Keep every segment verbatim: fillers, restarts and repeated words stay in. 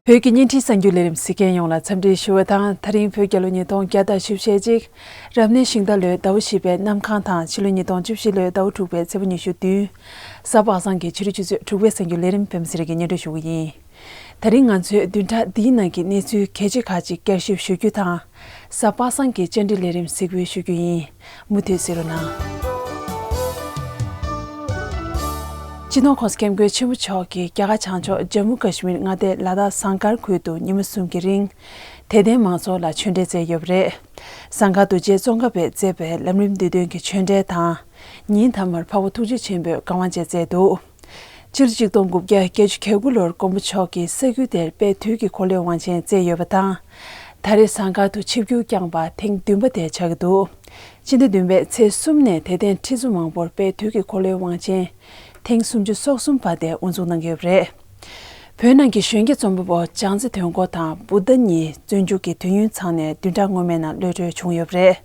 བོད་ཀྱི་བརྙན་འཕྲིན་གསར་འགྱུར་ལས་རིམ་གཟིགས་མཁན་ཡོངས་ལ་འཚམས་འདྲི་ཞུ་བ་དང་། ད་རིང་བོད་རྒྱལ་ལོ་ཉིས་སྟོང་བརྒྱ་དང་བཞི་བཅུ་ཞེ་གཅིག་རབ་གནས་ཤིང་རྟ་ལོའི་ཟླ་བ་བཞི་པའི་གནམ་གང་དང་། ཕྱི་ལོ་ཉིས་སྟོང་བཅུ་བཞི་ལོའི་ཟླ་བ་དྲུག་པའི་ཚེས་པ་ཉི་ཤུ་བདུན། གཟའ་པ་སངས་ཀྱི་ཕྱི་དྲོ་ཆུ་ཚོད་དྲུག་པའི་གསར་འགྱུར་ལས་རིམ་པད་མ་ཚེ་རིང་གིས་སྙན་སྒྲོན་ཞུ་གི་ཡིན། ད་རིང་ང་ཚོས་བདུན་ཕྲག་འདིའི་ནང་གི་གནས་ཚུལ་གལ་ཆེ་ཁག་ཅིག་བསྐྱར་ཞིབ་ཞུ་རྒྱུ་དང་། གཟའ་པ་སངས་ཀྱི་བཅར་འདྲི་ལས་རིམ་གཟིགས་འབུལ་ཞུ་རྒྱུ་ཡིན། མུ་མཐུད་གཟིགས་རོགས་གནང་། སྤྱི་ནོར་༸གོང་ས་༸སྐྱབས་མགོན་ཆེན་པོ་མཆོག་གིས་རྒྱ་གར་བྱང་ཕྱོགས་ཇམ་མུ་ཀ་ཤི་མིར་མངའ་སྡེ་ལ་དྭགས་ཟངས་དཀར་ཁུལ་དུ་ཉི་མ་གསུམ་གྱི་རིང་། དད་ལྡན་མང་ཚོགས་ལ་ཆོས་འབྲེལ་སྩལ་ཡོད་པ་རེད། ཟངས་དཀར་རྡོ་རྗེ་ཙོང་ཁ་པས་མཛད་པའི་ལམ་རིམ་བསྡུས་དོན་གྱི་ཆོས་འབྲེལ་དང་། ཉིན་ཐ་མར་འཕགས་པ་ཐུགས་རྗེ་ཆེན་པོས་བཀའ་དབང་བཅས་སྩལ་འདུག་ཕྱི་ལོ་ཆིག་སྟོང་དགུ་བརྒྱ་བརྒྱད་ཅུ་གྱ་དགུ་ལོར་མགོན་པོ་མཆོག་གིས་ས་ཁུལ་དེར་དཔལ་དུས་ཀྱི་འཁོར་ལོའི་དབང་ཆེན་བསྩལ་ཡོད་པ་དང་། ད་རེས་ཟངས་དཀར་དུ་ཆིབས་བསྒྱུར་བསྐྱངས་པ་ཐེངས་བདུན་པ་དེ་ཆགས་ཀྱི་འདུག་ཕྱི་ཟླ་བདུན་པའི་ཚེས་གསུམ་ནས་དད་ལྡན་ཁྲི་ཚོ་མང་པོར་དཔལ་དུས་ཀྱི་འཁོར་ལོའི་དབང་ཆེན་ཐེངས་སུམ་ཅུ་སོ་གསུམ་པ་དེ་དབུ་འཛུགས་གནང་གི་ཡོད་པ་རེད། བོད་ནང་གི་གཞོན་སྐྱེས་རྩོམ་པ་པོ་ལྕང་རྩེ་དོན་གོ་དང་བུ་ད་གཉིས་བཙོན་འཇུག་གི་དུས་ཡུན་ཚང་ནས་བདུན་ཕྲག་སྔོན་མའི་ནང་གློད་གྲོལ་བྱུང་ཡོད་པ་རེད།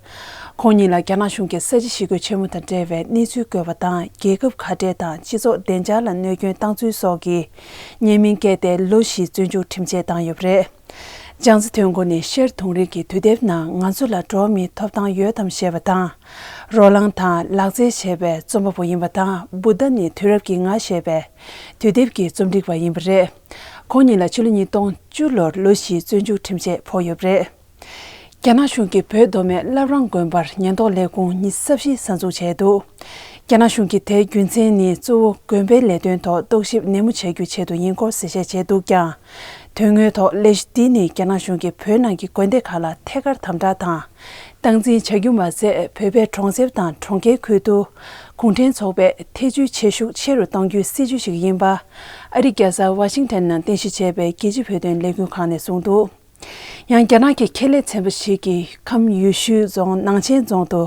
ཁོང་གཉིས་ལ་རྒྱ་ནག་གཞུང་གིས་ས་བྱི་ཞི་རྒོལ་ཆེན་མོ་དང་འབྲེལ་བའི་གནས་ཚུལ་བཀོད་པ་དང་། རྒྱལ་ཁབ་ཁ་བྲལ་དང་སྤྱི་ཚོགས་བདེ་འཇགས་ལ་གནོད་སྐྱོན་བཏང་ཚུལ་སོགས་ཀྱི་ཉེས་མིང་བཀལ་ཏེ་ལོ་བཞིའི་བཙོན་འཇུག་ཁྲིམས་ཆད་བཏང་ཡོད་པ་རེད། ལྕང་རྩེ་དོན་གོ་ནི་ཤར་དུང་རི་གི་དུས་དེབ་ནང་ང་ཚོ་ལ་འགྲོ་བ་མིའི་ཐོབ་ཐང་ཡོད་དམ་ཞེས་པ་དང་། རོ་ལངས་དང་ལག་རྩལ་བྱེད་པའི་རྩོམ་པ་པོ་ཡིན་པ་དང་། བུ་ད་ནི་དུས་རབས་ཀྱི་ང་ཞེས་པའི་དུས་དེབ་ཀྱི་རྩོམ་སྒྲིག་པ་ཡིན་པ་རེད། ཁོང་གཉིས་ལ་ཕྱི་ལོ་ཉིས་སྟོང་བཅུ་ལོར་ལོ་བཞིའི་བཙོན་འཇུག་ཁྲིམས་ཆད་ཕོག་ཡོད་པ་རེད། རྒྱ་ནག་གཞུང་གིས་བོད་མདོ་སྨད་བླ་བྲང་དགོན་པར་ཉེན་རྟོག་ལས་ཁུངས་ཉི་ཤུ་རྩ་བཞི་གསར་འཛུགས་བྱས་འདུག་རྒྱ་ནག་གཞུང་གིས་དེའི་རྒྱུ་མཚན་ནི་གཙོ་བོ་དགོན་པའི་ལས་དོན་ཐོག་རྟོག་ཞིབ་ནན་མོ་བྱ་རྒྱུའི་ཆེད་དུ་ཡིན་སྐོར་གསལ་བཤད་བྱས་འདུག་ཀྱང་། དོན་དངོས་ཐོག་ལས་གཞི་འདི་ནི་རྒྱ་ནག་གཞུང་གིས་བོད་ནང་གི་དགོན་སྡེ་ཁག་ལ་ཐད་ཀར་དམ་དྲག་དང་། སྟངས་འཛིན་བྱ་རྒྱུ་མ་ཟད། བོད་པའི་གྲོང་གསེབ་དང་གྲོང་ཁྱེར་ཁུལ་དུ་གུང་ཁྲན་ཚོགས་པས་ཐེ་བྱུས་བྱེད་ཤུགས་ཆེ་རུ་གཏོང་རྒྱུའི་སྲིད་བྱུས་ཤིག་ཡིན་པ། ཨ་རིའི་རྒྱལ་ས་ཝ་ཤིང་ཊོན་ནང་རྟེན་གཞི་བྱས་པའི་རྒྱལ་སྤྱིའི་བོད་དོན་ལས་འགུལ་ཁང་ནས་གསུངས་འདུག་ཡང་རྒྱ་ནག་གི་ཁེ་ལས་ཚན་པ་ཞིག་གིས་ཁམས་ཡུལ་ཤུལ་རྫོང་ནང་ཆེན་རྫོང་དུ།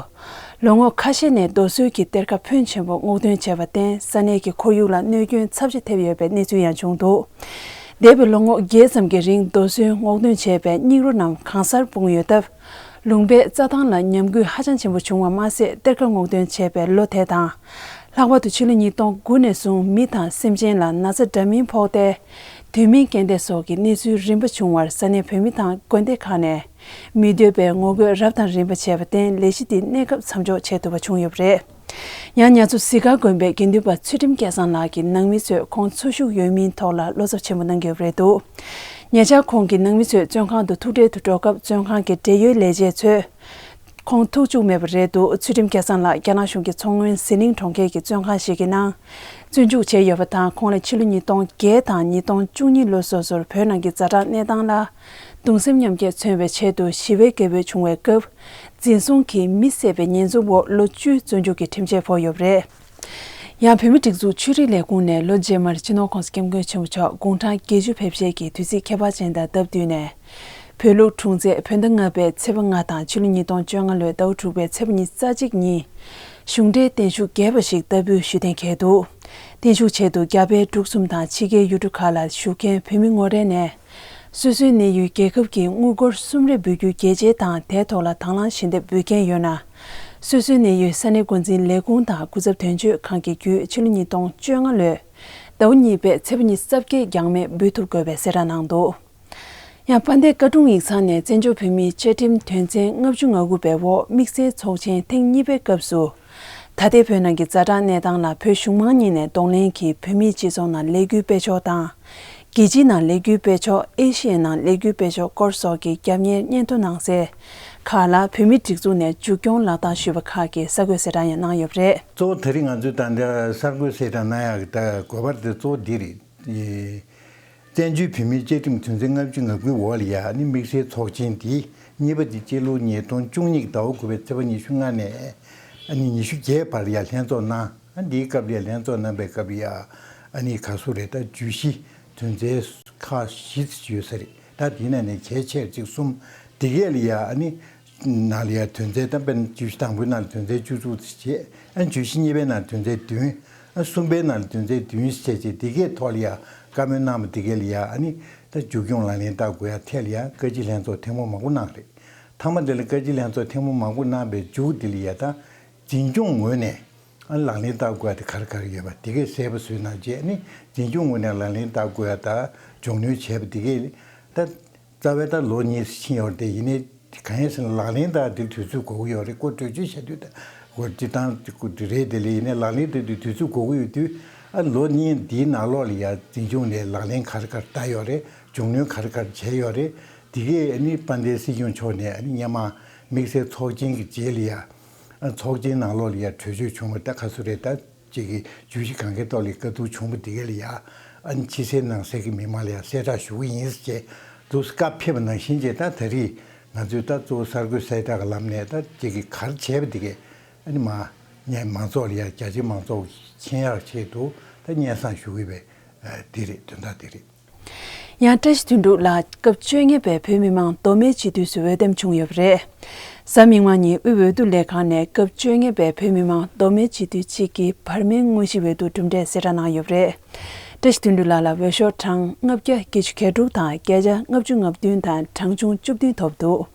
ལོ་ངོ་ཁ་ཤས་ནས་རྡོ་སོལ་གྱི་གཏེར་ཁ་ཕོན་ཆེན་པོ་སྔོག་འདོན་བྱས་པར་བརྟེན། ས་གནས་ཀྱི་ཁོར་ཡུག་ལ་གནོད་སྐྱོན་ཚབས་ཆེ་ཐེབས་ཡོད་པའི་གནས་ཚུལ་ཡང་བྱུང་འདུག་འདས་པའི་ལོ་ངོ་བརྒྱད་ཙམ་གྱི་རིང་རྡོ་སོལ་སྔོག་འདོན་བྱས་པའི་སྙིགས་རོ་རྣམས་གང་སར་སྤུངས་ཡོད་སྟབས། ལུང་པའི་རྩྭ་ཐང་ལ་ཉམས་རྒུད་ཧ་ཅང་ཆེན་པོ་བྱུང་བ་མ་ཟད། གཏེར་ཁ་སྔོག་འདོན་བྱས་པའི་ལོ་དེ་དང་། ལྷག་པར་དུ་ཕྱི་ལོ་ཉིས་སྟོང་དགུ་ནས་བཟུང་མི་དང་སེམས་ཅན་ལ་ན་ཚ་འདྲ་མིན་ཕོག་སྟེ། དུས་མིན་རྐྱེན་འདས་སོགས་ཀྱི་གནས་ཚུལ་རིམ་པ་བྱུང་བར། ས་གནས་བོད་མི་དང་དགོན་སྡེ་ཁག་ནས་མི་འདོད་པའི་ངོ་རྒོལ་རབ་དང་རིམ་པ་བྱས་པར་བརྟེན། ལས་གཞི་འདི་གནས་སྐབས་མཚམས་འཇོག་བྱེད་ཐུབ་པ་བྱུང་ཡོད་པ་རེད། ཡང་། ཉ་ཚོ་གཟིག་དཀར་དགོན་པའི་དགེ་འདུན་པ་ཚུལ་ཁྲིམས་སྐལ་བཟང་ལགས་ཀྱི་ནང་མི་ཚོས་ཁོང་འཚོ་བཞུགས་ཡོད་མིན་ཐོག་ལ་བློ་འཚབ་ཆེན་པོ་གནང་གི་ཡོད་པ་རེད་འདུག་ཉེ་ཆར་ཁོང་གི་ནང་མི་ཚོས་བཙོན་ཁང་དུ་ཐུག་འཕྲད་དུ་འགྲོ་སྐབས། བཙོན་ཁང་གི་འབྲེལ་ཡོད་ལས་བྱེད་ཚོས། ཁོང་ཐུག་བཅུག་མེད་པ་རེད་འདུག་ཚུལ་ཁྲིམས་སྐལ་བཟང་ལགས་རྒྱ་ནག་གཞུང་གིས་མཚོ་སྔོན་ཟི་ལིང་གྲོང་ཁྱེར་གྱི་བཙོན་ཁང་ཞིག་གི་ནང་བཙོན་འཇུག་བྱས་ཡོད་པ་དང་། ཁོང་ལ་ཕྱི་ལོ་ཉིས་སྟོང་བརྒྱད་དང་ཉིས་སྟོང་བཅུ་གཉིས་ལོ་སོ་སོར་བོད་ནང་གི་ཛ་དྲག་གནས་སྟངས་ལ་གདུང་སེམས་མཉམ་སྐྱེད་མཚོན་པའི་ཆེད་དུ་ཞི་བའི་རྒྱལ་པོ་བྱུང་བའི་སྐབས། འཛིན་བཟུང་གིས་མི་བསད་པའི་ཉེས་འཛུགས་འོག་ལོ་བཅུའི་བཙོན་འཇུག་གི་ཁྲིམས་ཆད་ཕོག་ཡོད་པ་རེད། ཡང་། བོད་མིའི་སྒྲིག་འཛུགས་ཆོས་རིག་ལས་ཁུངས་ནས་ལོ་རྗེས་མར་སྤྱི་ནོར་༸གོང་ས་༸སྐྱབས་མགོན་ཆེན་པོ་མཆོག་དགུང་གྲངས་བརྒྱད་ཅུ་ཕེབས་ཆེད་ཀྱི་དུས་ཚིགས་ཁྱད་པར་ཅན་དང་སྟབས་བསྟུན་ནས། བོད་ལུགས་དྲུང་རྩེད་བོད་ཟླ་ལྔ་པའི་ཚེས་པ་ལྔ་དང་ཕྱི་ལོ་ཉིས་སྟོང་བཅོ་ལྔ་ལོའི་ཟླ་བ་དྲུག་པའི་ཚེས་པ་ཉི་ཤུ་རྩ་གཅིག་ཉིན། གཞུང་འབྲེལ་བརྟན་བཞུགས་རྒྱས་པ་ཞིག་ལྟ་བུའི་ཞུ་གཏན་འཁེལ་འདུག་བརྟན་བཞུགས་ཆེད་དུ་རྒྱ་བལ་འབྲུག་གསུམ་དང་ཕྱི་རྒྱལ་ཡུལ་གྲུ་ཁག་ལ་བཞུགས་མཁན་བོད་མི་ངོ་རེ་ནས། སོ་སོའི་གནས་ཡུལ་རྒྱལ་ཁབ་ཀྱི་དངུལ་སྒོར་གསུམ་རེ་འབུལ་རྒྱུ་གལ་ཆེ་དང་། དེའི་ཐོག་ལ་དང་བླངས་ཞལ་འདེབས་འབུལ་མཁན་ཡོད་ན། སོ་སོའི་གནས་ཡུལ་ས་གནས་འགོ་འཛིན་ལས་ཁུངས་དང་སྐུ་ཚབ་དོན་གཅོད་ཁང་གི་བརྒྱུད། ཕྱི་ལོ་ཉིས་སྟོང་བཅོ་ལྔ་ལོའི་ཟླ་བ་གཉིས་པའི་ཚེས་པ་ཉི་ཤུ་རྩ་བརྒྱད་འགྱངས་མེད་འབུལ་ཐུབ་དགོས་པའི་གསལ་བསྒྲགས་གནང་འདུག་ཡང་། དཔལ་ལྡན་བཀའ་དྲུང་ཡིག་ཚང་ནས་བཙན་བྱོལ་བོད་མིའི་བཅའ་ཁྲིམས་དོན་ཚན་ལྔ་བཅུ་ང་དགུ་པའི་འོག་དམིགས་བསལ་ཚོགས་ཆེན་ཐེངས་གཉིས་པའི་སྐབས་སུ། ད་ལྟའི་བོད་ནང་གི་ཛ་དྲག་གནས་སྟངས་ལ་བོད་གཞུང་མང་གཉིས་ནས་གདོང་ལེན་གྱིས། བོད་མིའི་སྤྱི་ཚོགས་ནང་ལས་འགུལ་སྤེལ་ཕྱོགས་དང་། རྒྱལ་སྤྱིའི་ནང་ལས་འགུལ་སྤེལ་ཕྱོགས། ཨེ་ཤི་ཡའི་ནང་ལས་འགུལ་སྤེལ་ཕྱོགས་སྐོར་སོགས་ཀྱི་རྒྱབ་གཉེར་སྙན་ཐོ་གནང་སའི་ཁག་ལ། བོད་མིའི་སྒྲིག་འཛུགས་ནས་མཇུག་སྐྱོང་ལག་བསྟར་ཞུས་པ་ཁག་གི་གསར་འགོད་གསལ་བསྒྲགས་ཡང་གནང་ཡོད་པ་རེད། གཙོ་བོ་ད་རེས་ང་ཚོས་ད་ལྟ་གསར་འགོད་གསལ་བསྒྲགས་གནང་ཡག་གི་ད་དགོས་པ་དེ་གཙོ་བོ་འདི་རེད། བཙན་བྱོལ་བོད་མིའི་བཅའ་ཁྲིམས་དོན་ཚན་ལྔ་བཅུ་ང་དགུའི་འོག་ལ་ཡ། ཨ་ནི་དམིགས་བསལ་ཚོགས་ཆེན་འདི་གཉིས་པ་དེ་སྤྱི་ལོ་ཉིས་སྟོང་བཅུ་གཉིས་ཀྱི་ཟླ་བ་དགུ་པའི་ཚེས་པ་ཉི་ཤུ་ལྔ་ནས་ཨ་ནི་ཉི་ཤུ་བརྒྱད་བར་ལ་ཡ་ལྷན་ཚོགས་གནང་། ཨ་འདིའི་སྐབས་ལ་ཡ་ལྷན་ཚོགས་གནང་པའི་སྐབས་ལ་ཡ། ཨ་ནི་ག་སུ་རེད། ད་བརྗོད་གཞི་དོན་ཚན་ཁག་བཞི་ཡོད་ས་རེད། ད་དེའི་ནང་ནས་གལ་ཆེར་གཅིག་གསུམ་དེ་གས་ལ་ཡ། ཨ་ནི་ནང་ལ་ཡ་དོན་ཚན་ད་དཔེར་ན་བརྗོད་གཞི་དང་པོའི་ནང་ལ་དོན་ཚན་བཅུ་དྲུག་ཙམ་བྱས། ཨ་བརྗོད་གཞི་གཉིས་པའི་ནང་དོན་ཚན་བདུན། ཨ་གསུམ་པའི་ནང་ལ་དོན་ཚན་བདུན་བྱས་བྱས། དེ་གའི་ཐོག་ལ་ཡ་བཀའ་མོལ་གནང་བ་དེ་གས་ལ་ཡ། ཨ་ནི་ད་མཇུག་སྐྱོང་ལག་ལེན་བསྟར་དགོས་ཡ་ཐད་ལ་ཡ་བཀའ་སྤྱི་ལྷན་ཚོགས་ཐེངས་མ་མང་པོ་གནང་རེད། མཐའ་མ་དེ་ལ་བཀའ་སྤྱི་ལྷན་ཚོགས་ཐེངས་མ་མང་པོ་གནང་བའི་མཇུག་དེ་ལ་ཡ། ད་འཛིན་སྐྱོང་ངོས་ནས་ཨ་ལག་ལེན་བསྟར་དགོས་ཡ་དེ་ག་རེ་ག་རེ་ཡོད་པ་དེ་གས་གསལ་པོ་བཟོས་གནང་རྗེས། ཨ་ནི་འཛིན་སྐྱོང་ངོས་ནས་ལག་ལེན་བསྟར་དགོས་ཡ་ད་ མགྱོགས་མྱུར་བྱས་པ་དེ་གས་ད་རྩ་བའི་ད་ལོ་གཉིས་ཕྱིན་ཡོད་རེད་དེ། ཡིན་ནའི་གང་ཡིན་ཟེར་ན་ལག་ལེན་ད་དེ་དུས་ཚོད་འགོར་གི་ཡོད་རེད། ཀོ་གྲོས་ཆོད་བྱ་དུས་ད་འོ་སྤྱི་བཏང་དེ་རེད་དེ་ལས། ཡིན་ནའི་ལག་ལེན་དེ་དུས་དུས་ཚོད་འགོར་གི་ཡོད་དུས། ཨ་ལོ་གཉིས་འདིའི་ནང་ལོགས་ལ་ཡ་འཛིན་སྐྱོང་ནས་ལག་ལེན་ག་རེ་ག་རེ་བསྟར་ཡོད་རེད། མགྱོགས་མྱུར་ག་རེ་ག་རེ་བྱས་ཡོད་རེད། དེ་གས་ཨ་ནི་དཔལ་ལྡན་སྲིད་སྐྱོང་མཆོག་ནས་ཨ་ནི་སྔོན་མ་དམིགས་བསལ་ཚོགས་ཆེན་གྱི་རྗེས་ལ་ཡ། ཨ་ཚོགས་ཆེན་ནང་ལོགས་ལ་ཡ་གྲོས་ཆོད་བྱུང་བ་ད་ག་ཚོད་རེད། ད་ཅིག་གི་བརྗོད་གཞི་གང་གའི་ཐོག་ལ་བཀའ་བསྡུར་བྱུང་བ་དེ་གས་ལ་ཡ། ཨ་ནི་ཕྱི་གསལ་ནང་གསལ་གྱི་མི་མང་ལ་ཡ་གསལ་བསྒྲགས་ཞུ་གི་ཡིན་ཟེར་བྱས་འདུག། བཀའ་ཕེབས་པ་ནང་བཞིན་བྱས་ད་ད་རེས་ང་ཚོས་ད་གཙོ་བོ་གསར་འགོད་གསལ་བསྒྲགས་ཀྱི་ལམ་ནས་ད་ཅིག་གི་ག་རེ་བྱས་པ་དེ་གས་ཨ་ནི་མ་ཉན་མང་ཚོགས་ལ་ཡ། རྒྱ་ཆེ་མང་ཚོགས་ཀྱི་མཁྱེན་ཡག་ཆེད་དུ་ད་སྙན་སེང་ཞུ་གི་ཡོད་པའི་དེ་རེད། དོན་དག་དེ་རེད། ཡང་བཀྲ་ཤིས་དོན་གྲུབ་ལགས་སྐབས་བཅོ་ལྔ་པའི་བོད་མི་མང་མདོ་སྨད་སྤྱི་འཐུས་སུ་འོས་འདེམས་བྱུང་ཡོད་པ་རེད། གཟའ་མིག་དམར་ཉིན་དབུས་འོས་བསྡུ་ལས་ཁང་ནས་སྐབས་བཅོ་ལྔ་པའི་བོད་མི་མང་མདོ་སྨད་སྤྱི་འཐུས་གཅིག་གི་བར་མའི་དངོས་གཞི་འོས་བསྡུ་གྲུབ་འབྲས་གསལ་བསྒྲགས་གནང་ཡོད་པ་རེད། བཀྲ་ཤིས་དོན་གྲུབ་ལགས་ལ་འོས་ཤོག་གྲངས་ལྔ་བརྒྱ་བརྒྱད་ཅུ་གྱ་དྲུག་དང་བརྒྱ་ཆ་ལྔ་བཅུ་ང་བདུན་དང་གྲངས་ཆུང་བཅུ་བདུན་ཐོབ་འདུག།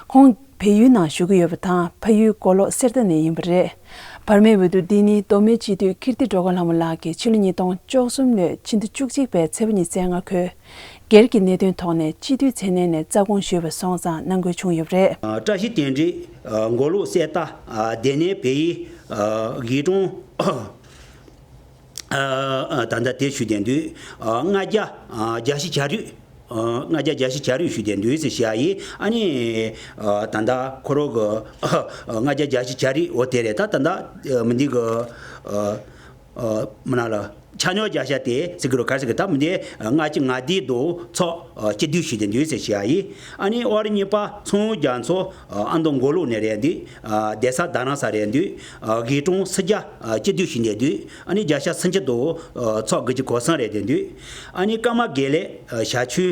ཁོང་བལ་ཡུལ་ནང་བཞུགས་ཀྱི་ཡོད་པ་དང་། ཕ་ཡུལ་མགོ་ལོག་གསེར་རྟ་ནས་ཡིན་པ་རེད། བར་མའི་འོས་བསྡུ་འདི་ནི་མདོ་སྨད་སྤྱི་འཐུས་ཀིརྟི་སྒྲོལ་དཀར་ལྷ་མོ་ལགས་ཀྱིས་ཕྱི་ལོ་ཉིས་སྟོང་བཅུ་གསུམ་ལོའི་ཕྱི་ཟླ་བཅུ་གཅིག་པའི་ཚེས་པ་ཉི་ཤུ་རྩ་ལྔ་ཁོས་སྒེར་གྱི་གནད་དོན་ཐོག་ནས་སྤྱི་འཐུས་མཚན་གནས་ནས་རྩ་དགོངས་ཞུས་པ་སོང་ཙང་གནང་དགོས་བྱུང་ཡོད་པ་རེད། བཀྲ་ཤིས་དོན་གྲུབ། མགོ་ལོག་གསེར་རྟ། སྡེ་སྣོད་བལ་ཡུལ། དགེ་གྲོང་། ད་ལྟ་དེ་ཞུས་བསྡད་འདུག། ལྔ་བརྒྱ་བརྒྱད་ཅུ་གྱ་དྲུག། ལྔ་བརྒྱ་བརྒྱད་ཅུ་གྱ་དྲུག་ཞུས་བསྡད་འདུག་ཟེར་བཤད་ཡ་ཡིན། ཨ་ནི་ད་ལྟ་ཁོ་རང་གི་ལྔ་བརྒྱ་བརྒྱད་ཅུ་གྱ་དྲུག་འོ་དེ་རེད། ད་ད་ལྟ་མི་འདི་གི་མི་ན་ལ་ཆ་སྙོམས་བརྒྱ་ཆ་དེ་ཟེར་གི་རོ། ག་རེ་ཟེར་གི། ད་མི་འདི་ལྔ་བཅུ་ང་བདུན་དུ་ཚོགས་སྐྱིད་སྡུག་ཞུས་བསྡད་འདུག་ཟེར་བཤད་ཡ་ཡིན། ཨ་ནི་ཨོ་རི་གཉིས་པ་ཚོང་རྒྱ་མཚོ་ཨ་མདོ་མགོ་ལོག་ནས་རེད་འདུག། སྡེ་ས་རྡ་རམ་ས་རེད་འདུག། དགེ་གྲོང་སུམ་བརྒྱ་སྐྱིད་སྡུག་ཞུས་བསྡད་འདུག། ཨ་ནི་བརྒྱ་ཆ་སུམ་ཅུ་དུ་ཚོགས་དགུ་བཅུ་གོ་གསུམ་རེད་བསྡད་འདུག། ཨ་ནི་ཀརྨ་དགེ་ལེགས་བྱ་ཆུ་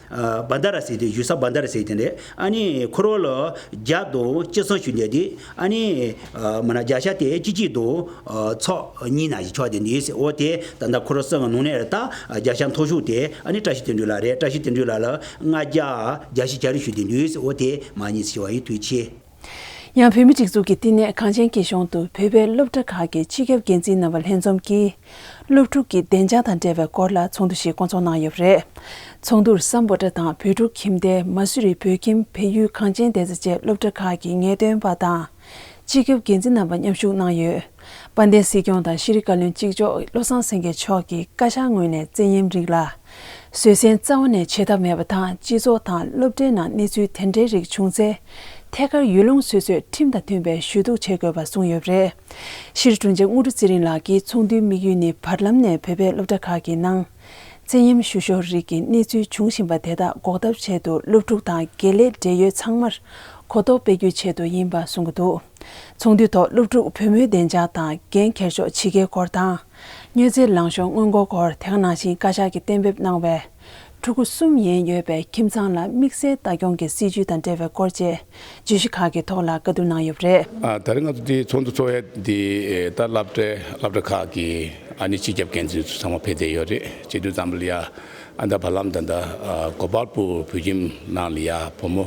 བན་དྷ་ར་ཟེར་དེ་བཞུགས་ས་བན་དྷ་ར་ཟེར་དེ་རེད། ཨ་ནི་ཁོ་རང་ལ་བརྒྱ་དུ་བཅུ་གསུམ་ཞུས་བསྡད་འདུག། ཨ་ནི་མ་ན་བརྒྱ་ཆ་དེ་བཅུ་གཅིག་དུ་ཚོགས་གཉིས་ན་ཞིག་ཆོག་བསྡད་འདུག་ཟེར། འོ་དེ་ད་ལྟ་ཁོ་རང་གསུམ་གི་ནང་ནས་རེད། ད་བརྒྱ་ཆ་མཐོ་ཤོས་དེ་ཨ་ནི་བཀྲ་ཤིས་དོན་གྲུབ་ལགས་རེད། བཀྲ་ཤིས་དོན་གྲུབ་ལགས་ལ་ལྔ་བརྒྱ་བརྒྱད་ཅུ་གྱ་དྲུག་ཞུས་བསྡད་འདུག་ཟེར། འོ་དེ་མ་ཉིད་ཟེར་བ་ཡིན། ཐུགས་རྗེ་ཆེ། ཡང་བོད་མིའི་སྒྲིག་འཛུགས་ཀྱི་བསྟི་གནས་གངས་ཅན་སྐྱིད་གཤོངས་དུ་བོད་པའི་སློབ་གྲྭ་ཁག་གི་སྤྱི་ཁྱབ་འགན་འཛིན་རྣམ་པ་ལྷན་འཛོམས་ཀྱིས་སློབ་ཕྲུག་གི་བདེ་འཇགས་དང་འབྲེལ་བའི་སྐོར་ལ་ཚོགས་འདུ་ཞིག་བསྐོང་ཚོགས་གནང་ཡོད་པ་རེད། ཚོགས་འདུར་སམ་བྷོ་ཊ་དང་བོད་ཕྲུག་ཁྱིམ་སྡེ། མ་སུ་རི་བོད་ཁྱིམ། བལ་ཡུལ་གངས་ཅན་བདེ་རྩ་བཅས་སློབ་གྲྭ་ཁག་གི་ངེས་སྟོན་པ་དང་སྤྱི་ཁྱབ་འགན་འཛིན་རྣམ་པ་མཉམ་ཞུགས་གནང་ཡོད། དཔལ་ལྡན་སྲིད་སྐྱོང་དང་ཤེས་རིག་བཀའ་བློན་གཅིག་ལྕོགས་བློ་བཟང་སེང་གེ་མཆོག་གིས་བཀའ་ཤག་ངོས་ནས་བཙན་གཡེམ་རིགས་ལ་བཟོད་བསྲན་རྩ་བ་ནས་བྱེད་ཐབས་མེད་པ་དང་། སྤྱི་ཚོགས་དང་སློབ་གྲྭའི་ནང་གནས་ཚུལ་དེ་འདྲའི་རིགས་བྱུང་ཚེ་ཐད་ཀར་ཡུལ་ལུང་སོ་སོས་ཁྲིམས་དང་མཐུན་པའི་ཞུ་གཏུག་བྱེད་དགོས་པ་གསུངས་ཡོད་པ་རེད། ཤེས་རིག་དྲུང་ཆེ་དངོས་གྲུབ་ཚེ་རིང་ལགས་ཀྱིས་ཚོགས་འདུའི་དམིགས་ཡུལ་ནི་བར་ལམ་ནས་བོད་པའི་སློབ་གྲྭ་ཁག་གི་ནང་བཙན་གཡེམ་ཞུ་ཞོར་རིགས་ཀྱི་གནས་ཚུལ་འབྱུང་བཞིན་པ་དེ་དག་འགོག་ཐབས་ཆེད་དུ་སློབ་ཕྲུག་དང་དགེ་ལས་འབྲེལ་ཡོད་ཚང་མར་གོ་རྟོགས་སྤེལ་རྒྱུའི་ཆེད་དུ་ཡིན་པ་གསུང་གི་འདུག། ཚོགས་འདུའི་ཐོག་སློབ་ཕྲུག་བུ་མོའི་བདེ་འཇགས་དང་འགན་འཁྱེར་ཕྱོགས་ཇི་དགེའི་སྐོར་དང་། སྨྱོ་རྫས་ལངས་ཕྱོགས་སྔོན་འགོག་སྐོར། དེ་ག་ནང་བཞིན་བཀའ་ཤག་གིས་གཏན་འབེབས་གནང་བའི་ཕྲུ་གུ་གསུམ་ཡན་ཡོད་པའི་ཁྱིམ་ཚང་ལ་དམིགས་བསལ་ལྟ་སྐྱོང་གི་སྲིད་ཇུས་དང་འབྲེལ་བའི་སྐོར་བཅས་བརྗོད་གཞི་ཁག་གི་ཐོག་ལ་བཀའ་བསྡུར་གནང་ཡོད་པ་རེད། ཨ། ད་རེས་ང་ཚོ་འདི་ཚོགས་འདུ་ཚོགས་ཡས་འདི་ད་སློབ་གྲྭའི་སློབ་གྲྭ་ཁག་གི་ཨ་ནི་སྤྱི་ཁྱབ་འགན་འཛིན་ཚོ་ཚང་མ་ཕེབས་བསྡད་ཡོད་རེད། བྱེད་དུས་ཙམ་པ་ལ་ཡ། ཨ་ད་བར་ལམ་ད་ད་ཨ་གོ་པལ་པུར་བོད་ཁྱིམ་ནང་ལ་ཡ་བུ་མོ་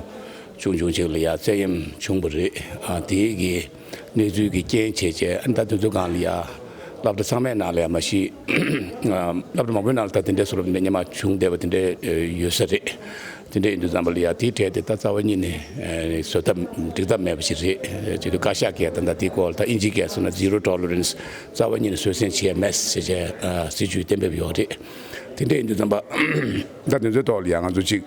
ཆུང་ཆུང་ཅིག་ལ་ཡ་བཙན་གཡེམ་བྱུང་བ་རེད། ཨ་དེའི་གི་གནས་ཚུལ་གྱི་རྐྱེན་བྱས་བྱས་ཨ་ད་དུས་ཚོད་སྒང་ལ་ཡ་སློབ་གྲྭ་ཚང་མའི་ནང་ལ་ཡ་མ་གཞི་ཨ་སློབ་གྲྭ་མང་པོའི་ནང་ལ་ད་དེ་འདྲའི་བཟོ་འདྲ་སྙན་མ་བྱུང་བསྡད་པ་དེ་འདྲ་ཡོད་ས་རེད། དེ་འདྲ་ཡིན་དུས་ཙམ་པ་ལ་ཡ་དེའི་གྲས་དེ་ད་རྩ་བ་ཉིད་ནས་ཨ་བཟོད་ཐབས་འགྲིག་ཐབས་མེད་པ་ཞིག་རེད། བྱེད་དུས་བཀའ་ཤག་གིས་ད་ད་དེའི་སྐོར་ད་ཨིན་ཇི་སྐད་སོང་ན་zero tolerance རྩ་བ་ཉིད་ནས་བཟོད་བསྲན་བྱེད་ཡ་མེད་ཟེར་བྱས་ཨ་སྲིད་ཇུས་གཏན་འབེབས་ཡོད་རེད། དེ་འདྲ་ཡིན་དུས་ཙམ་པ་ད་དེ་ཚོའི་ཐོག་ལ་ཡ་ང་ཚོ་གཅིག་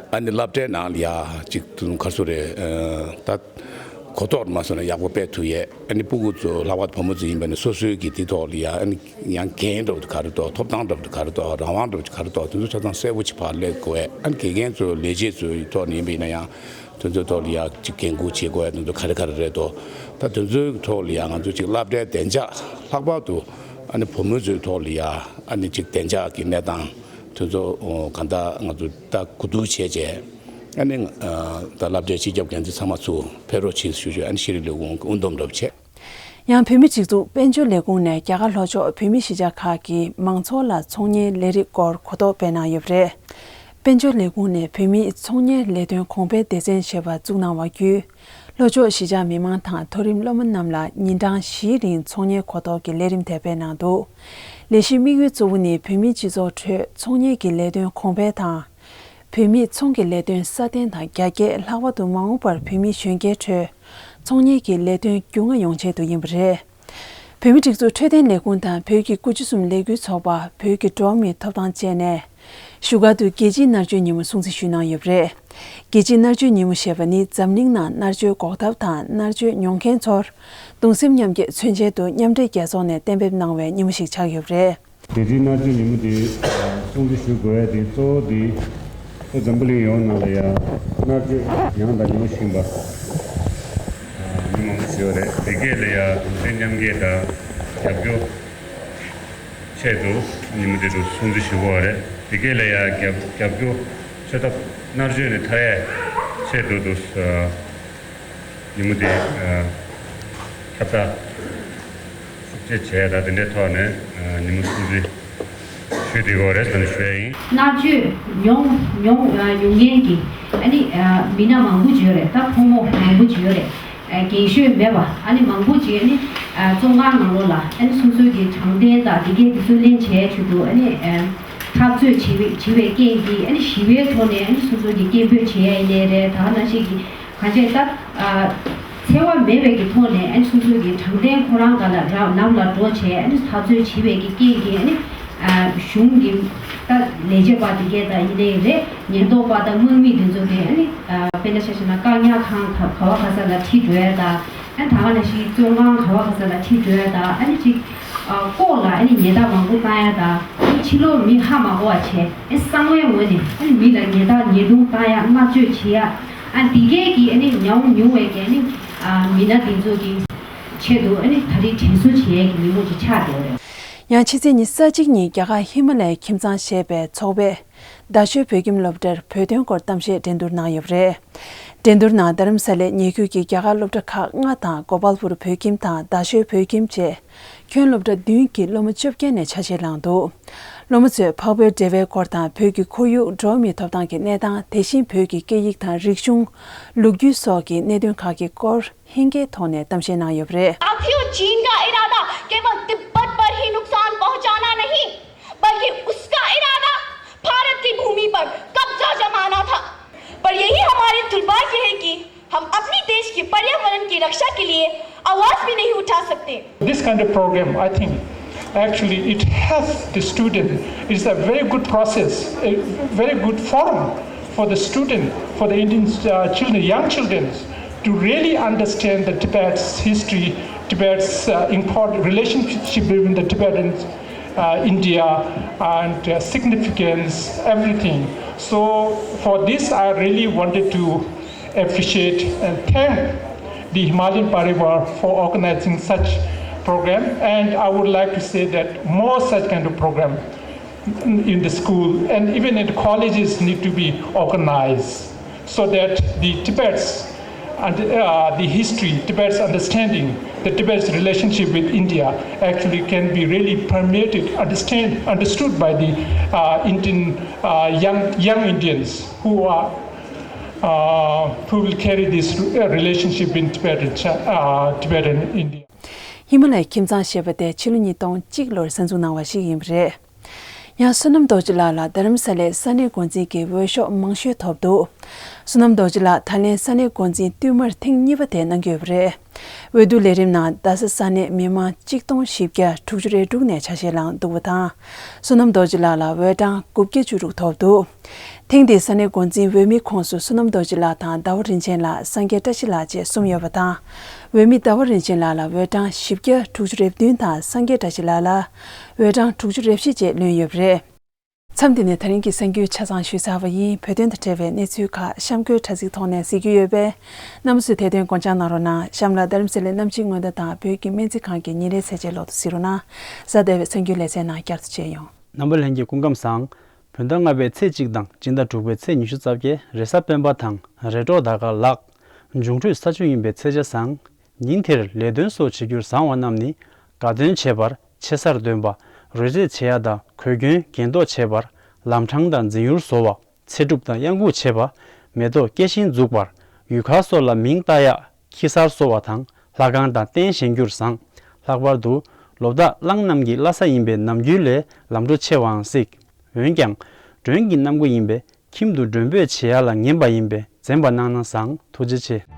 ཨ་ནི་སློབ་གྲྭའི་ནང་ལ་ཡ་གཅིག་ཏུ་ག་ཚོད་རེད། ཨ་ད་གོ་རྟོགས་མ་སོང་ན་ཡག་པོ་སྤེལ་ཐུབ་ཡས། ཨ་ནི་སྤུ་གུ་ཚོ་ལྷག་པར་དུ་བུ་མོ་ཚོ་ཡིན་པ་ནི་སོ་སོའི་གི་དེ་ཐོག་ལ་ཡ་ཨ་ནི་ཡང་འགན་འདྲ་བོ་དེ་ག་རེ་འདུག། ཐོབ་ཐང་འདྲ་བོ་དེ་ག་རེ་འདུག། རང་དབང་འདྲ་བོ་དེ་ག་རེ་འདུག། དེ་ཚོ་ཆ་ཚང་གསལ་པོ་ཅིག་ཕར་སླེབས་དགོས་ཡས། ཨ་ནི་དགེ་རྒན་ཚོ་ལས་བྱེད་ཚོའི་ཐོག་ནས་ཡིན་པ་ཡིན་ན་ཡང་དེ་ཚོའི་ཐོག་ལ་ཡ་གཅིག་འགན་འཁུར་བྱེད་དགོས་ཡས་དེ་ཚོ་ག་རེ་ག་རེ་རེད་འདུག། ད་དེ་ཚོའི་ཐོག་ལ་ཡ་ང་ཚོ་གཅིག་སློབ་གྲྭའི་བདེ་འཇགས་ལྷག་པར་དུ་ཨ་ནི་བུ་མོ་ཚོའི་ཐོག་ལ་ཡ་ཨ་ནི་གཅིག་བདེ་འཇགས་ཀྱི་གནས་སྟངས་དེ་ཚོ་གང་ལྟར་ང་ཚོ་ད་གོ་བསྡུར་བྱས་རྗེས་ཨ་ནི་ད་སློབ་གྲྭའི་སྤྱི་ཁྱབ་འགན་འཛིན་ཚང་མ་ཚུར་ཕེབས་རོགས་བྱེད་ཞུ་ཞུ་ཨ་ནི་ཤེས་རིག་ལས་ཁུངས་ཀྱི་དབུ་འཛོམས་འདྲ་བོ་བྱས། ཡང་བོད་མིའི་སྒྲིག་འཛུགས་དཔལ་འབྱོར་ལས་ཁུངས་ནས་རྒྱ་གར་ལྷོ་ཕྱོགས་བོད་མིའི་གཞིས་ཆགས་ཁག་གི་མང་ཚོགས་ལ་ཚོང་གཉེར་ལས་རིགས་སྐོར་གོ་རྟོགས་སྤེལ་གནང་ཡོད་པ་རེད། དཔལ་འབྱོར་ལས་ཁུངས་ནས་བོད་མིའི་ཚོང་གཉེར་ལས་དོན་གོང་འཕེལ་སྡེ་ཚན་ཞེས་པ་བཙུགས་གནང་བ་བརྒྱུད། ལྷོ་ཕྱོགས་གཞིས་ཆགས་མི་མང་དང་མཐོ་རིམ་སློབ་མ་རྣམས་ལ་ཉིན་གྲངས་བཞིའི་རིང་ཚོང་གཉེར་གོ་རྟོགས་ཀྱི་ལས་རིམ་དེ་སྤེལ་གནང་འདུག། ལས་གཞིའི་དམིགས་ཡུལ་གཙོ་བོ་ནི་བོད་མིའི་སྤྱི་ཚོགས་ཁྲོད་ཚོང་གཉེར་གྱི་ལས་དོན་གོང་འཕེལ་དང་། བོད་མིས་ཚོང་གི་ལས་དོན་སྲ་བརྟན་དང་རྒྱ་སྐྱེད། ལྷག་པར་དུ་མ་འོངས་པར་བོད་མིའི་གཞོན་སྐྱེས་ཁྲོད་ཚོང་གཉེར་གྱི་ལས་དོན་རྒྱུས་མངའ་ཡོང་ཆེད་དུ་ཡིན་པ་རེད། བོད་མིའི་སྒྲིག་འཛུགས་འཕྲོད་བསྟེན་ལས་ཁུངས་དང་བོད་ཀྱི་དགུ་བཅུ་གསུམ་ལས་འགུལ་ཚོགས་པ། བོད་ཀྱི་འགྲོ་བ་མིའི་ཐོབ་ཐང་བཅས་ནས། བཞུགས་སྒར་དུ་རྒྱལ་སྤྱིའི་མནར་གཅོད་ཉིན་མོ་སྲུང་བརྩི་ཞུས་གནང་ཡོད་པ་རེད། རྒྱལ་སྤྱིའི་མནར་གཅོད་ཉིན་མོ་ཞེས་པ་ནི་འཛམ་གླིང་ནང་མནར་གཅོད་འགོག་ཐབས་དང་མནར་གཅོད་མྱོང་མཁན་ཚོར་གདུང་སེམས་མཉམ་སྐྱེད་མཚོན་ཆེད་དུ་མཉམ་འབྲེལ་རྒྱལ་ཚོགས་ནས་གཏན་འབེབས་གནང་བའི་ཉིན་མོ་ཞིག་ཆགས་ཡོད་པ་རེད། རྒྱལ་སྤྱིའི་མནར་གཅོད་ཉིན་མོ་དེ་སྲུང་བརྩི་ཞུ་དགོས་ཡ་དེ་གཙོ་བོ་དེ་ཨེ་འཛམ་བུ་གླིང་ཡོངས་ནང་ལ་ཡ་མནར་གཅོད་མྱངས་དང་མྱོང་བཞིན་པ་མི་མང་པོ་ཞིག་ཡོད་རེད། དེ་གས་ལ་ཡ་གདུང་སེམས་མཉམ་སྐྱེད་དང་རྒྱབ་སྐྱོར་ཆེད་དུ་ཉིན་མོ་དེ་ཚོ་སྲུང་བརྩི་ཞུ་དགོས་རེད། དེ་གས་ལ་ཡ་རྒྱབ་རྒྱབ་སྐྱོར་བྱེད་ཐབས། མནར་གཅོད་ནས་ཐར་ཡས་ཆེད་དུ་དུ་ཉིན་མོ་དེ་ཁྱབ་བསྒྲགས་ཤུགས་ཆེ་བྱས་ད་དེ་འདྲའི་ཐོག་ནས་ཉིན་མོ་སྲུང་བརྩི་ཞུས་བསྡད་ཡོད་རེད་ཟེར་ནས་ཞུ་ཡ་ཡིན། མནར་གཅོད་མྱོང་མྱོང་མྱོང་མཁན་གྱི་ཨ་ནི་མི་སྣ་མང་པོ་ཅིག་ཡོད་རེད། ད་ཕོ་མོ་མང་པོ་ཅིག་ཡོད་རེད། རྒན་ཤོས་མེད་པ་ཨ་ནི་མང་པོ་ཅིག་ཨ་ནི་བཙོན་ཁང་ནང་ལོགས་ལ་ཨ་ནི་སོ་སོའི་གི་དྲང་བདེན་དང་དེ་གའི་དེ་ཚོ་ལེན་བྱས་ཆེད་དུ་ཨ་ནི་འཐབ་རྩོད་བྱེད་པའི་བྱེད་པའི་རྐྱེན་གྱིས་ཨ་ནི་ཞི་བའི་ཐོག་ནས་ཨ་ནི་སོ་སོ་གི་སྐད་འབོད་བྱེད་ཡ་ཡིན་ནའི་རེད། ད་ག་ནང་བཞིན་གྱི་གང་ཅི་ད། འཚེ་བ་མེད་པའི་གི་ཐོག་ནས་ཨ་ནི་སོ་སོའི་གི་དྲང་བདེན་ཁོ་རང་སྒང་ལ་རང་ལམ་ལ་འགྲོ་བྱས་ཨ་ནི་འཐབ་རྩོད་བྱེད་པའི་གི་རྐྱེན་གྱིས་ཨ་ནི་གཞུང་གི་ད་ལས་བྱེད་པ་དེ་གས་ད་ཡིན་ནའི་རེད། ཉེན་རྟོག་པ་དང་དམག་མི་དེ་ཚོ་གི་ཨ་ནི་དཔེར་ན་ཆ་བཞག་ན་བཀག་ཉར་ཁང་ག་བ་ག་ས་ལ་ཁྲིད་འགྲོ་ཡ་ད། ཨ་ནི་ད་ག་ནང་བཞིན་བཙོན་ཁང་ག་བ་ག་ས་ལ་ཁྲིད་འགྲོ་ཡ་ད། ཨ་ནི་ཅིག་ལྐོག་ལ་ཨ་ནི་ཉེས་རྡུང་མང་པོ་བཏང་ཡ་ད། ཨ་ནི་ཕྱི་ལོགས་མི་ཧ་མ་གོ་བ་བྱས་ཨ་ནི་གསང་བའི་ངོས་ནས་ཨ་ནི་མི་ལ་ཉེས་རྡུང་ཉེས་རྡུང་བཏང་ཡ་མནར་གཅོད་བྱེད་ཡ། ཨ་འདི་གས་ཀྱི་ཨ་ནི་ཉམས་མྱོང་བའི་གི་ཨ་ནི་མི་སྣ་དེ་ཚོ་གི་ཆེད་དུ་ཨ་ནི་ད་རེས་དྲན་གསོ་བྱེད་ཡས་ཀྱི་ཉིན་མོ་ཅིག་ཆགས་བསྡད་ཡོད་རེད། ཡང་ཕྱི་ཚེས་ཉི་ཤུ་རྩ་གཅིག་ཉིན་རྒྱ་གར་ཧི་མ་ལ་ཡའི་ཁྱིམ་ཚང་ཞེས་པའི་ཚོགས་པས་རྡ་ཤོད་བོད་ཁྱིམ་སློབ་གྲྭར་བོད་དོན་སྐོར་གཏམ་བཤད་འགྲན་བསྡུར་གནང་ཡོད་པ་རེད། འགྲན་བསྡུར་ནང་རྡ་རམ་ས་ལའི་ཉེ་ཁུལ་གྱི་རྒྱ་གར་སློབ་གྲྭ་ཁག་ལྔ་དང་གོ་པལ་པུར་བོད་ཁྱིམ་དང་རྡ་ཤོད་བོད་ཁྱིམ་བཅས་ཁྱོན་སློབ་གྲྭ་བདུན་གྱི་སློབ་མ་བཅོ་བརྒྱད་ནས་ཆ་ཤས་བླངས་འདུག་སློབ་མ་ཚོས་འཕགས་བོད་འབྲེལ་བའི་སྐོར་དང་བོད་ཀྱི་ཁོར་ཡུག་འགྲོ་བ་མིའི་ཐོབ་ཐང་གི་གནས་སྟངས། དེ་བཞིན་བོད་ཀྱི་སྐད་ཡིག་དང་རིག་གཞུང་། ལོ་རྒྱུས་སོགས་ཀྱི་གནད་དོན་ཁག་གི་སྐོར་ཧིན་སྐད་ཐོག་ནས་གཏམ་བཤད་གནང་ཡོད་པ་རེད། साथियों, चीन का इरादा केवल तिब्बत पर ही नुकसान पहुंचाना नहीं, बल्कि उसका इरादा भारत की भूमि पर कब्जा जमाना था। पर यही हमारे दुर्भाग्य है कि हम अपनी देश के पर्यावरण की रक्षा के लिए आवाज भी नहीं उठा सकते। This kind of program, I think, actually it has the student. It's a very good process, a very good forum for the student, for the Indian uh, children, young children, to really understand the Tibet's history, Tibet's uh, important relationship between the Tibetans, uh, India, and uh, significance, everything. So for this, I really wanted to appreciate and thank the Himalayan Parivar for organizing such program, and I would like to say that more such kind of program in the school and even in the colleges need to be organized so that the Tibet's and uh, the history, Tibet's understanding, the Tibet's relationship with India actually can be really permeated, understand, understood by the uh, Indian uh, young young Indians who are uh, who will carry this uh, relationship in Tibet and Chi- uh, Tibet and India. ཧི་མ་ལ་ཡའི་ཁྱིམ་ཚང་ཞེས་པ་དེ་ཕྱི་ལོ་ཉིས་སྟོང་གཅིག་ལོར་གསར་འཛུགས་གནང་བ་ཞིག་ཡིན་པ་རེད། ཡང་བསོད་ནམས་རྡོ་རྗེ་ལགས་ལ་རྡ་རམ་ས་ལའི་ས་གནས་འགོ་འཛིན་གྱི་འོས་ཤོག་མང་ཤོས་ཐོབ་འདུག་བསོད་ནམས་རྡོ་རྗེ་ལགས་ད་ལན་ས་གནས་འགོ་འཛིན་བསྟུད་མར་ཐེངས་གཉིས་པ་དེ་གནང་གི་ཡོད་པ་རེད། འོས་བསྡུ་ལས་རིམ་ནང་རྡ་ས་ས་གནས་མི་མང་གཅིག་སྟོང་བཞི་བརྒྱ་དྲུག་ཅུ་རེ་དྲུག་ནས་ཆ་ཤས་བླངས་འདུག་པ་དང་། བསོད་ནམས་རྡོ་རྗེ་ལགས་ལ་འོས་གྲངས་དགུ་བརྒྱ་བཅུ་དྲུག་ཐོབ་འདུག་ཐེངས་འདིའི་ས་གནས་འགོ་འཛིན་འོས་མི་ཁོངས་སུ་བསོད་ནམས་རྡོ་རྗེ་ལགས་དང་ཟླ་བ་རིན་ཆེན་ལགས། སངས་རྒྱས་བཀྲ་ཤིས་ལགས་བཅས་གསུམ་ཡོད་པ་དང་། འོས་མི་ཟླ་བ་རིན་ཆེན་ལགས་ལ་འོས་གྲངས་བཞི་བརྒྱ་དྲུག་ཅུ་རེ་བདུན་དང་། སངས་རྒྱས་བཀྲ་ཤིས་ལགས་ལ་འོས་གྲངས་དྲུག་ཅུ་རེ་བཞི་བཅས་ལོན་ཡོད་པ་རེད། མཚམས་འདི་ནས་ད་རིང་གི་གསར་འགྱུར་ཆ་ཚང་ཞུས་ཚར་བ་ཡིན། བོད་དོན་དང་འབྲེལ་བའི་གནས་ཚུལ་ཁག་གཤམ་འཁོད་དྲ་ཚིགས་ཐོག་ནས་གཟིགས་རྒྱུ་ཡོད་པས། རྣམ་པ་ཚོས་དེ་དོན་དགོངས་འཇགས་གནང་རོགས་གནང་། གཤམ་ལ་རྡ་རམ་ས་ལའི་གནམ་གཤིས་སྔོན་བརྡ་དང་བོད་ཀྱི་སྨན་རྩིས་ཁང་གི་ཉིན་རེའི་ཚེས་ཆའི་ལོ་ཐོ་གཟིགས་རོགས་གནང་། གཟའ་ཟླ་བའི་གསར་འགྱུར་ལེ་ཚན་ནང་བསྐྱར་དུ་མཇལ་ཡོང་། རྣམ་པ་ལྷན་རྒྱས་སྐུ་ཁམས་བཟང་། བོད་ཟླ་ལྔ་པའི་ཚེས་གཅིག་དང་སྤྱི་ཟླ་དྲུག་པའི་ཚེས་ཉི་ཤུ་རྩ་བརྒྱད་རེས་གཟའ་སྤེན་པ་དང་རེས་གྲོགས་ཟླ་སྐར་ལག་འབྱུང་འཕྲོད་ས་བཅུ་ཡིན་པའི་ཚེས་ཆ་བཟང་། ཉིན་དེར་ལས་དོན་སོགས་བྱེད་རྒྱུར་བཟང་བ་རྣམས་ནི། དགའ་སྟོན་བྱེད་པར། ཆེ་སར་འདོན་པ། རོལ་རྩེད་བྱེད་ཡ་དང་གོས་གྱོན་གྱེན་ལྡོག་བྱེད་པར། ལམ་འཕྲང་དང་འཛིན་ཡུལ་བཟོ་བ། ཚེ་སྒྲུབ་དང་གཡང་འགུགས་བྱེད་པ། མེ་ཏོག་སྐྱེ་ཤིང་འཛུགས་པར། ཡུལ་ག་སོགས་ལ་མིང་བཏགས་ཡ། ཁྱི་གསར་གསོ་བ་དང་ལྷ་ཁང་དང་རྟེན་བཞེངས་རྒྱུར་བཟང་། ལྷག་པར་དུ། ལོ་རྟགས་གླང་རྣམས་ཀྱི་བླ་གཟའ་ཡིན་པས་ནམ་རྒྱུན་ལས་ལམ་འགྲོ་ཆེ་བའང་སྲིད། འོན་ཀྱང་། མགྲོན་གྱི་གནམ་སྒོ་ཡིན་པས་ཁྱིམ་དུ་མགྲོན་འབོད་བྱེད་ཡ་ལ་ངན་པ་ཡིན་པས་འཛེམ་པ་གནང་ན་བཟང་། ཐུགས་རྗེ་ཆེ།